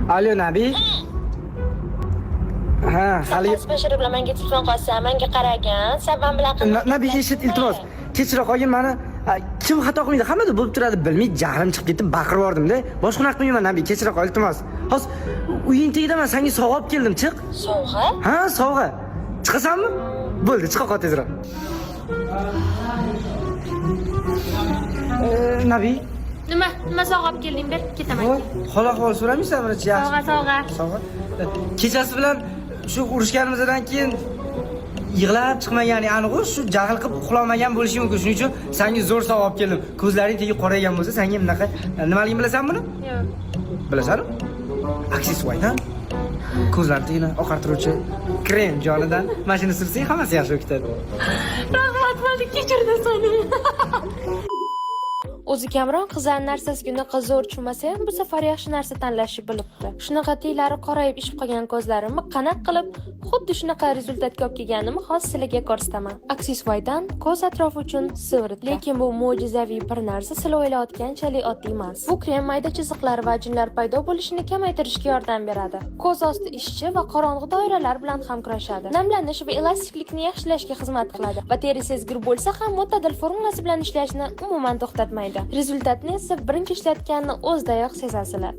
Alo, Nabi. Ha, haligi Qaysi bashara bilan menga telefon qilsa, menga qaragan, san man bilan Nabi, eshit, iltimos. Kechira qolgin mani. Ha, kim xato qilmaydi? Hammada bo'lib turadi. Bilmay jahlim chiqib ketdi, baqirib yubordimda. Boshqa unaqa qilmayman, Nabi, kechira qol, iltimos. Hozir uying tagidaman, senga sovg'a olib keldim, chiq. Sovg'a? Ha, sovg'a. Chiqasanmi? Bo'ldi, chiqa qol tezroq. Nabi, Nima? Nima sovg'a olib kelding? Ber, ketaman. voy, hol ahvol so'ramaysan birinchi, yaxshi. Sovg'a, sovg'a. Sovg'a. Kechasi bilan shu urushganimizdan keyin yig'lab chiqmagani aniq, shu jahl qilib uxlamagan bo'lishi mumkin. Shuning uchun senga zo'r sovg'a olib keldim. Ko'zlaring tagi qoraygan bo'lsa, senga bunaqa nimaligini bilasanmi buni? Yo'q. Bilasanmi? Axis White, ko'zlar tagini oqartiruvchi krem jonidan. Mana shuni sursang, hammasi yaxshi bo'lib ketadi. Rahmat, bo'ldi, kechirdim seni. O'zi kamroq qizlar narsasiga unaqa zo'r tushmasa ham, bu safar yaxshi narsa tanlashni bilibdi. Shunaqa tiylari qorayib ishib qolgan ko'zlarimni qanaq qilib xuddi shunaqa результат ga olib kelganimni hozir sizlarga ko'rsataman. Axis White'dan ko'z atrofi uchun сыворотка. Lekin bu mo'jizaviy bir narsa sizlar o'ylayotganchalik oddiy emas. Bu krem mayda chiziqlar va ajinlar paydo bo'lishini kamaytirishga yordam beradi. Ko'z osti ishishi va qorong'i doiralar bilan ham kurashadi. Namlanish va elastiklikni yaxshilashga xizmat qiladi va teri sezgir bo'lsa ham, mo'tadil formulasi bilan ishlashni umuman to'xtatmaydi. Результат ni esa birinchi ishlatganni o'zidayoq sezasizlar.